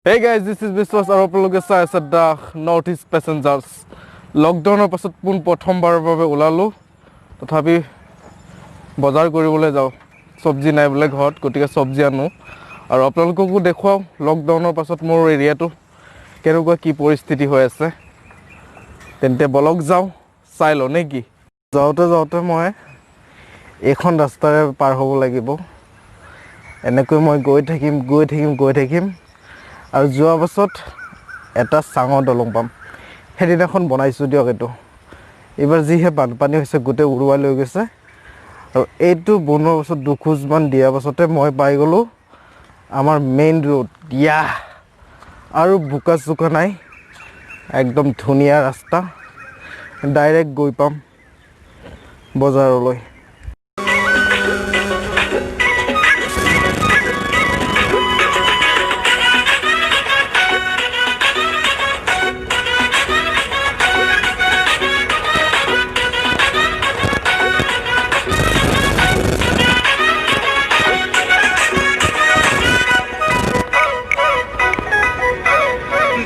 Hey guys, this is Biswas আৰু আপোনালোকে চাই আছে the north east passengers. লকডাউনৰ পাছত পোন প্ৰথমবাৰৰ বাবে ওলালোঁ, তথাপি বজাৰ কৰিবলৈ যাওঁ। চব্জি নাই বোলে ঘৰত, গতিকে চব্জি আনো আৰু আপোনালোককো দেখুৱাওঁ লকডাউনৰ পাছত মোৰ এৰিয়াটো কেনেকুৱা কি পৰিস্থিতি হৈ আছে। তেন্তে বলক যাওঁ, চাই লওঁ নে কি। যাওঁতে যাওঁতে মই এইখন ৰাস্তাৰে পাৰ হ'ব লাগিব। এনেকৈ মই গৈ থাকিম, গৈ থাকিম, গৈ থাকিম আৰু যোৱা পাছত এটা চাঙৰ দলং পাম। সেইদিনাখন বনাইছোঁ দিয়ক এইটো। এইবাৰ যিহে বানপানী হৈছে গোটেই উৰুৱাই লৈ গৈছে। আৰু এইটো বনোৱাৰ পাছত দুখোজমান দিয়াৰ পাছতে মই পাই গ'লোঁ আমাৰ মেইন ৰোড। ইয়া আৰু বোকা চোকা নাই, একদম ধুনীয়া ৰাস্তা, ডাইৰেক্ট গৈ পাম বজাৰলৈ।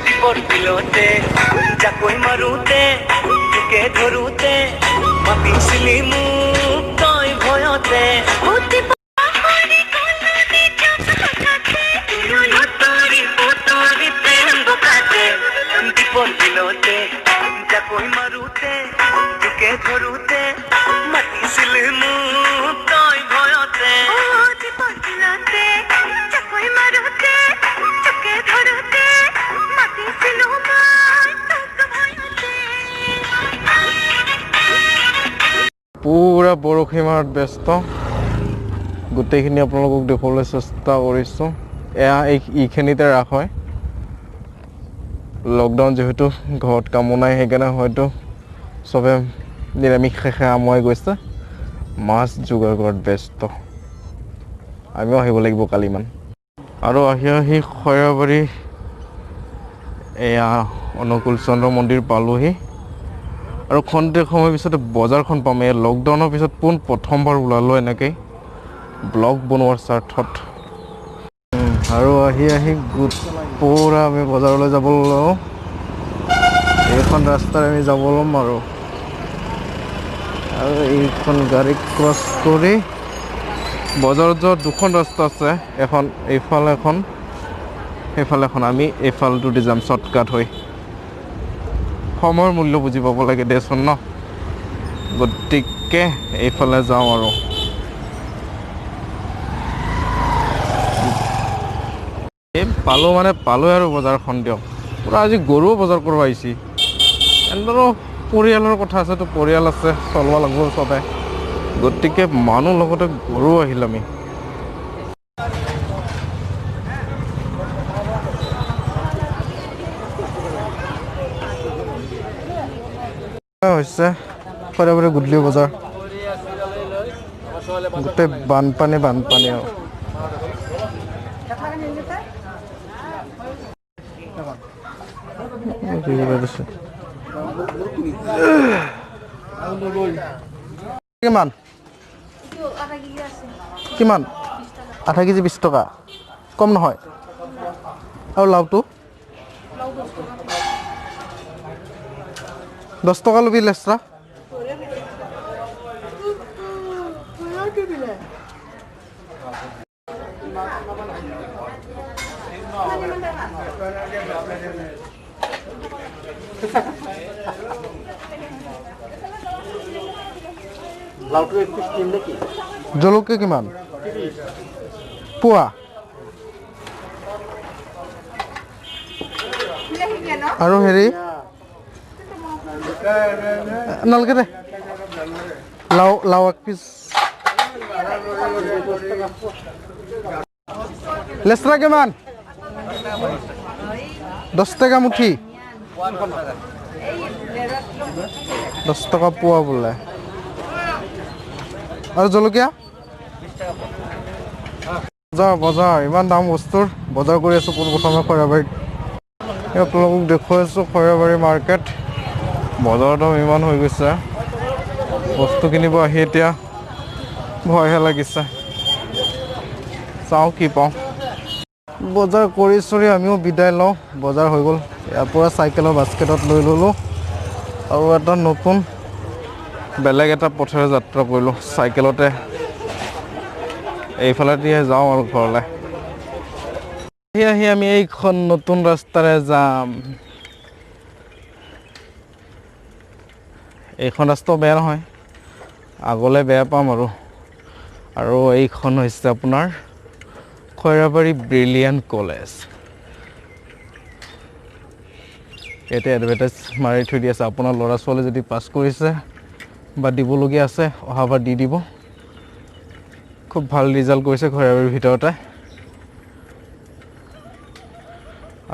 দীপৰ বিলতে জাকৈ মাৰোতে তোকে ধৰোতে মাতিছিলি মোক তই ভয়তে। প্ৰেম বোকাতে দীপৰ বিলতে জাকৈ মাৰোতে তোকে ধৰোতে মাতিছিলি মোক তই ভয়তে। পূৰা বৰশী মাৰাত ব্যস্ত। গোটেইখিনি আপোনালোকক দেখুৱাবলৈ চেষ্টা কৰিছোঁ। এয়া এইখিনিতে ৰাস হয়। লকডাউন যিহেতু ঘৰত কামো নাই, সেইকাৰণে হয়তো চবে নিৰামিষ খাই আমুৱাই গৈছে, মাছ যোগাৰ কৰাত ব্যস্ত। আমিও আহিব লাগিব কালিমান। আৰু আহি আহি খৈৰাবাৰী এয়া অনুকূল চন্দ্ৰ মন্দিৰ পালোহি। আৰু খন্তেক সময়ৰ পিছতে বজাৰখন পাম। এই লকডাউনৰ পিছত পোন প্ৰথমবাৰ ওলালোঁ এনেকৈ ব্লগ বনোৱাৰ স্বাৰ্থত। আৰু আহি আহি গোট পূৰা আমি বজাৰলৈ যাব লওঁ। এইখন ৰাস্তাৰে আমি যাব ল'ম আৰু আৰু এইখন গাড়ী ক্ৰছ কৰি বজাৰত যোৱা দুখন ৰাস্তা আছে, এখন এইফালে এখন সেইফালে এখন। আমি এইফালটো দি যাম শ্বৰ্টকাট হৈ। সময়ৰ মূল্য বুজি পাব লাগে দেচোন ন, গতিকে এইফালে যাওঁ। আৰু এই পালোঁ মানে পালোঁ আৰু বজাৰখন দিয়ক। পূৰা আজি গৰুও বজাৰ কৰিব আহিছে। এনেদৰে পৰিয়ালৰ কথা আছে তো, পৰিয়াল আছে, চলাব লাগিব চবে, গতিকে মানুহ লগতে গৰু আহিল। আমি হৈছে খৈৰাবাৰী গধূলি বজাৰ, গোটেই বানপানী বানপানী আৰু। কিমান কিমান? আধা কেজি 20 টকা, কম নহয়। আৰু লাওটো 10 টকা ল'বি। লেচৰা জলকীয়া কিমান পোৱা? আৰু হেৰি নালাগে দে, লাও লাও এক পিচ। লেচৰা কিমান? 10 টকা মুঠি, 10 টকা পোৱা বোলে। আৰু জলকীয়া? বজাৰ বজাৰ ইমান দাম বস্তুৰ। বজাৰ কৰি আছোঁ পোনপ্ৰথমে খৈৰাবাৰীত। এই আপোনালোকক দেখুৱাই আছোঁ খৈৰাবাৰী মাৰ্কেট। বজাৰৰ দাম ইমান হৈ গৈছে, বস্তু কিনিব আহি এতিয়া ভয়হে লাগিছে। চাওঁ কি পাওঁ। বজাৰ কৰি চৰি আমিও বিদায় লওঁ। বজাৰ হৈ গ'ল, ইয়াৰ পৰা চাইকেলৰ বাস্কেটত লৈ ল'লোঁ আৰু এটা নতুন বেলেগ এটা পথেৰে যাত্ৰা কৰিলোঁ চাইকেলতে। এইফালেদিহে যাওঁ আৰু ঘৰলৈ। আহি আহি আমি এইখন নতুন ৰাস্তাৰে যাম। এইখন ৰাস্তাও বেয়া নহয়, আগলৈ বেয়া পাম আৰু। আৰু এইখন হৈছে আপোনাৰ খৈৰাবাৰী ব্ৰিলিয়াণ্ট কলেজ। ইয়াতে এডভাৰটাইজ মাৰি থৈ দি আছে, আপোনাৰ ল'ৰা ছোৱালী যদি পাছ কৰিছে বা দিবলগীয়া আছে অহাবাৰ দি দিব। খুব ভাল ৰিজাল্ট কৰিছে খৈৰাবাৰীৰ ভিতৰতে।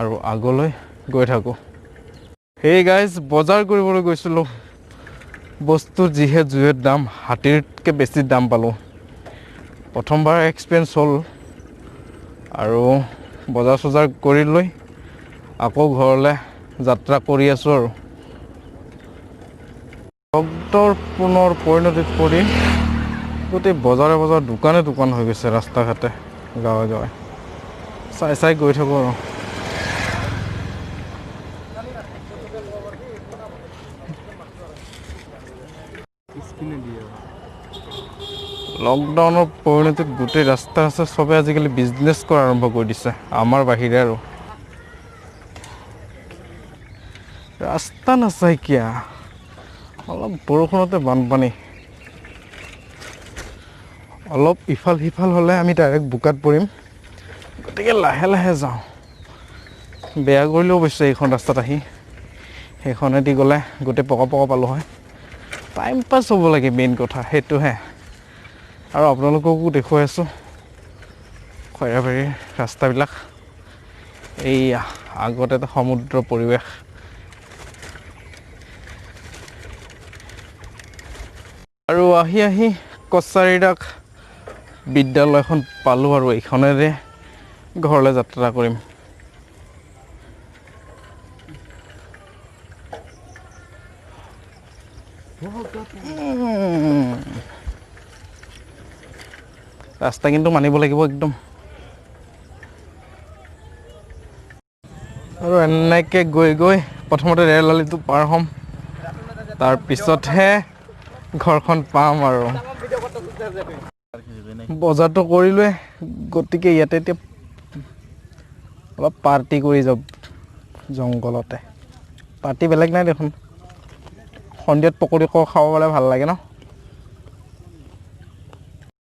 আৰু আগলৈ গৈ থাকোঁ। হেই গাইজ, বজাৰ কৰিবলৈ গৈছিলোঁ, বস্তুৰ যিহে জুইৰ দাম, হাতীতকৈ বেছি দাম পালোঁ। প্ৰথমবাৰ এক্সপিৰিয়েঞ্চ হ'ল। আৰু বজাৰ চজাৰ কৰি লৈ আকৌ ঘৰলৈ যাত্ৰা কৰি আছোঁ। আৰু লকডাউন পুনৰ পৰিণতিত পৰি গোটেই বজাৰে বজাৰ দোকানে দোকান হৈ গৈছে, ৰাস্তা ঘাটে গাঁৱে গাঁৱে চাই চাই গৈ থাকোঁ। আৰু লকডাউনৰ পৰিণতিত গোটেই ৰাস্তা ৰাস্তা চবে আজিকালি বিজনেছ কৰা আৰম্ভ কৰি দিছে, আমাৰ বাহিৰে আৰু ৰাস্তা নাচাইকিয়া। অলপ বৰষুণতে বানপানী, অলপ ইফাল সিফাল হ'লে আমি ডাইৰেক্ট বোকাত পৰিম, গতিকে লাহে লাহে যাওঁ। বেয়া কৰিলেও অৱশ্যে এইখন ৰাস্তাত আহি, সেইখনেদি গ'লে গোটেই পকা পকা পালোঁ হয়। টাইম পাছ হ'ব লাগে মেইন কথা সেইটোহে। আৰু আপোনালোককো দেখুৱাই আছোঁ খৈৰাবাৰীৰ ৰাস্তাবিলাক। এইয়া আগতে এটা সমুদ্ৰ পৰিৱেশ। আৰু আহি আহি কছাৰীডাক বিদ্যালয়খন পালোঁ আৰু এইখনেৰে ঘৰলৈ যাত্ৰা কৰিম। ৰাস্তা কিন্তু মানিব লাগিব একদম। আৰু এনেকৈ গৈ গৈ প্ৰথমতে ৰেল আলিটো পাৰ হ'ম, তাৰপিছতহে ঘৰখন পাম। আৰু বজাৰটো কৰিলোৱে, গতিকে ইয়াতে এতিয়া অলপ পাৰ্টি কৰি যাওঁ জংঘলতে। পাৰ্টি বেলেগ নাই দেখোন, সন্ধিয়াত পকৰি খাব পালে ভাল লাগে ন।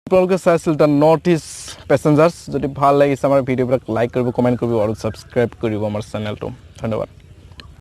আপোনালোকে চাইছিল the north east passengers. যদি ভাল লাগিছে আমাৰ ভিডিঅ'বিলাক লাইক কৰিব, কমেণ্ট কৰিব আৰু ছাবস্ক্ৰাইব কৰিব আমাৰ চেনেলটো। ধন্যবাদ।